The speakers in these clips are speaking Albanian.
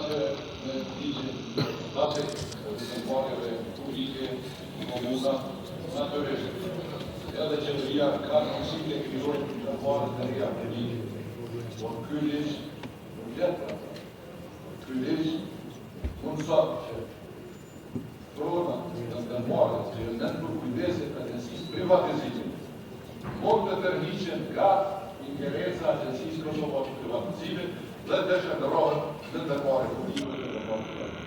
që me ligjin bazik të ndërmarrjeve publike në komuna, natyrisht edhe qeveria ka mundësi të krijojë ndërmarrje të reja publike. Por ky ligj nuk flet për atë. Ky ligj mundëson që pronat dhe ndërmarrjet që janë nën përkujdesje të Agjencisë së Privatizimit mund të tërhiqen nga ingerenca e Agjencisë Kosovare të Privatizimit dhe të shndërrohen në ndërmarrje publike dhe ndërmarrje private.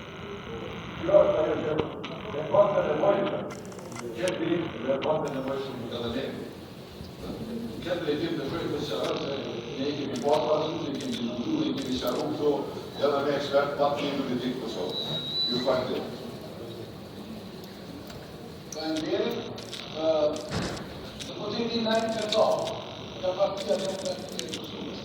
Kjo është ajo që e bën të nevojshme këtë ligj dhe e bën të nevojshëm edhe ne. Në këtë drejtim dëshiroj të sqaroj se ne i kemi pasur parasysh, i kemi diskutuar dhe i kemi sqaruar këto edhe me ekspertë pa të juridik të Kosovës. Ju faleminderit. Faleminderit. Deputeti Naim Fetahu, nga Partia Demokratike e Kosovës.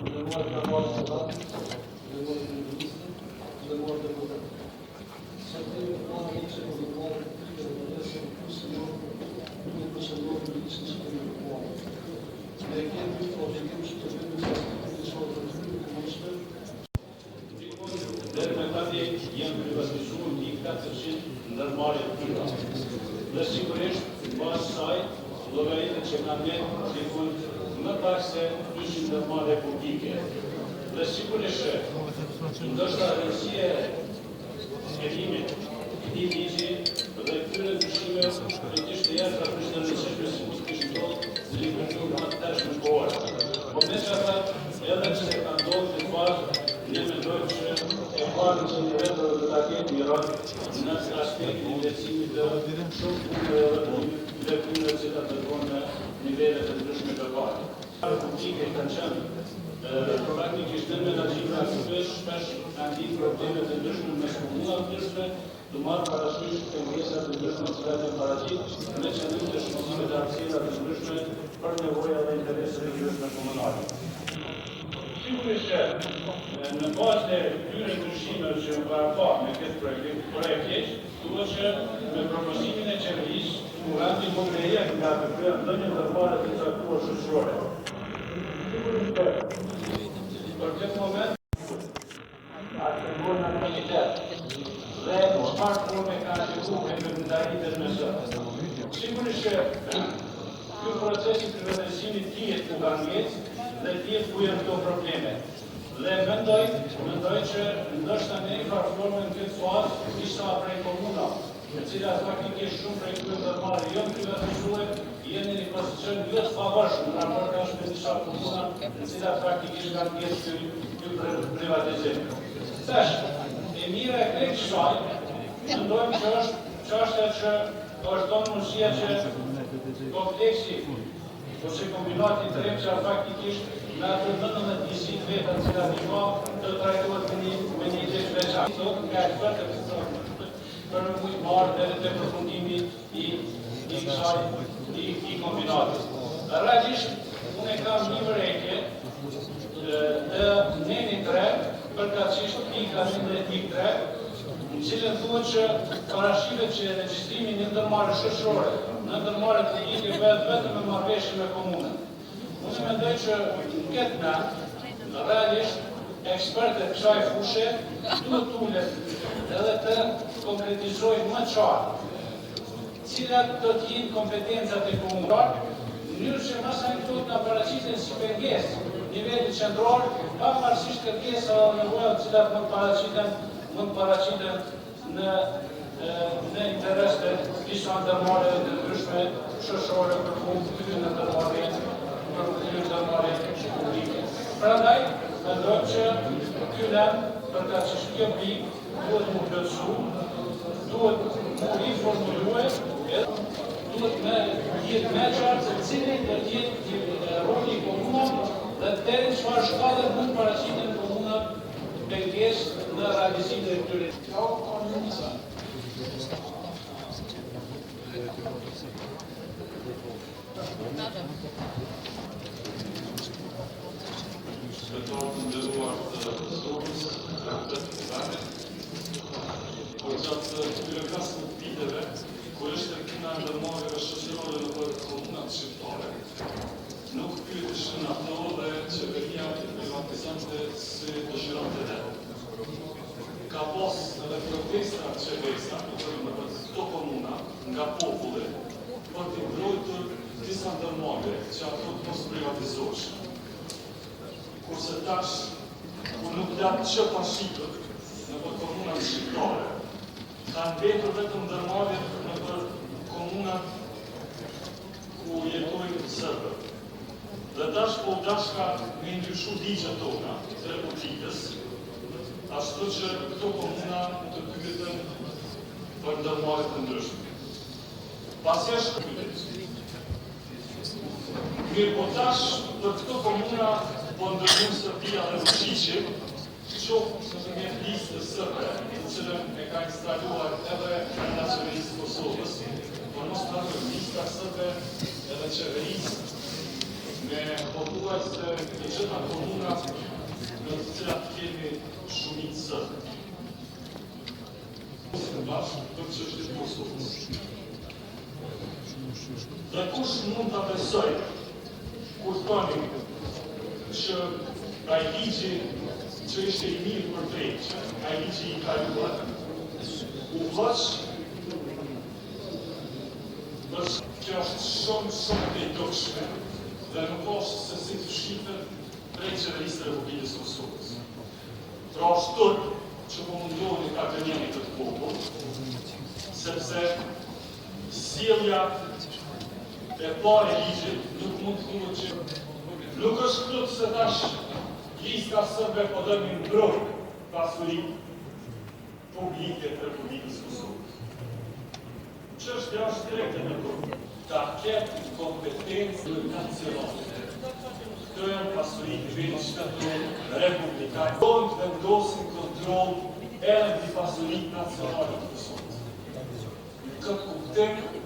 Nderuar kryetar i Kuvendit, nderuar kryeministër, nderuar deputetë. Sot jemi përpara ligjit për ndërmarrje publike dhe mendoj se fokusi jonë duhet të qëndrojë në ligjin që kemi përpara. Ne kemi obligim që të bëjmë zbatimin ligjor të mirë të mundshme, Deri më tani janë privatizuar mbi 400 ndërmarrje të tilla. Dhe sigurisht, në bazë saj, llogaritet që kanë mbetë dikund më pak se 200 ndërmarrje publike. Dhe sigurisht që ndoshta rëndësia e sqarimit këtij ligji dhe këtyre ndryshimeve do të ishte jashtëzakonisht e rëndësishme si mund të kishte ndodhur në një periudhë më të hershme kohore. Po megjithatë, edhe pse ka ndodhur këtë fazë, ne mendojmë që e ka rëndësinë e vet dhe do ta ketë një rol në aspektin e lehtësimit të shumë punëve dhe veprimeve të cilat do të bëhen në nivele të ndryshme lokale. Publike kanë qenë praktikisht në menaxhimin e atyre shpesh kanë lindur probleme të ndryshme mes komunave të ndryshme, të marrë parasysh pengesa të ndryshme të cilat janë paraqit me qëllim të shfrytëzimit të hapësirave të ndryshme për nevoja dhe interese të ndryshme komunale. Sigurisht që në bazë të këtyre ndryshimeve që janë paraparë me këtë projekt, projektligj, thuhet që me propozimin e qeverisë, Kuvendi mund të heqë nga AKP-ja ndonjë ndërmarrje të caktuar shoqërore. Sigurisht që për këtë moment a qëndrojnë në komunitet dhe çfarë forme kanë filluar me veprimtari biznesore. Sigurisht që ky proces i privatizimit dihet ku ka ngecë dhe dihet ku janë këto probleme. Dhe mendoj, mendoj që ndoshta në një farë forme në këtë fazë disa prej komunave, të cilat faktikisht shumë prej këtyre ndërmarrjeve janë privatizuar, janë në një pozicion jo të favorshëm në raport tash me disa komuna, të cilat faktikisht kanë ngecë ky ky privatizim. Tash, e mira e krejt kësaj, mendojmë që është çështja që është dhënë mundësia që kompleksi ose kombinati Trepça faktikisht me ato 19 njësi të veta të cilat i ka, të trajtohet me një me një ligj veçantë. Sot nga ekspertët për me mujt me ardhë deri te përfundimi i i kësaj i këtij kombinati. Realisht unë e kam një vërejtje të neni 3, përkatësisht pika 11.3, në cilën thuhet që parashihet që regjistrimi në ndërmarrje shoqërore, në ndërmarrje publike bëhet vetëm me marrëveshje me komunën. Unë mendoj që në këtë nen, realisht ekspertët e kësaj fushe duhet të ulen edhe të konkretizojnë më qartë cilat do të jenë kompetencat e komunës, në mënyrë që masandej këto të na paraqiten si pengesë nivelit qendror, pavarësisht kërkesave dhe nevojave të cilat mund të paraqiten, mund të paraqiten në në interes të disa ndërmarrjeve të ndryshme shoqërore për m'u kthyer në ndërmarrje për m'u kthyer në ndërmarrje publike. Prandaj, mendojmë që ky nen, përkatësisht kjo pikë, duhet m'u plotësu, duhet m'u riformulue, edhe duhet me jetë më qartë se cili do të jetë roli i komunave dhe deri në çfarë shkalle mund paraqiten komunat pengesë në realizimin e këtyre. Glauk Konjufca. Kryetar të nderuar të Kosovës, deputetë të Kuvendit, përgjatë këtyre 15 viteve, kur ishte puna e ndërmarrjeve shoqërore nëpër komunat shqiptare, nuk. disa ndërmarrje që ato të mos privatizoheshin. Kurse tash, kur nuk latë gjë pa shitur nëpër komunat shqiptare, kanë mbetur vetëm ndërmarrjet nëpër komunat ku jetojnë serbët. Dhe tash po u dashka me i ndryshu ligjet tona të Republikës, ashtu që këto komuna të pyeten për ndërmarrje të ndryshme. Pasi është Mirëpo tash për këto komuna po ndërhyn Serbia dhe Vuçiqi, qoftë nëpërmjet listës sërbe, të cilën e ka instaluar edhe brenda qeverisë së Kosovës, por mos të harrojmë, lista sërbe edhe qeveris me pothuajse të gjitha komunat në të cilat kemi shumicë sërbe. Bashkë për çështje të Kosovës. Dhe kush mund ta besojë kur thoni që ai ligji që ishte i mirë për Trepçën, ai ligji i kaluar, u hoq për kjo është shumë shumë e tejdukshme dhe nuk është se si të fshihet prej qeverisë së Republikës së Kosovës. Pra është turp që po mundoheni ta gënjeni këtë popull, sepse sjellja e parë e ligjit nuk mund të thuhet që nuk është plot se tash lista sërbe po do me mbrojt pasuritë publike të Republikës Kosovës. Çështja është direkte në to. Ta ketë kompetencë nacionale. Këto janë pasuri të nivelit shtetëror republikan. Donë të vendosin kontroll edhe mbi pasuritë nacionale të Kosovës. Në këtë kuptim,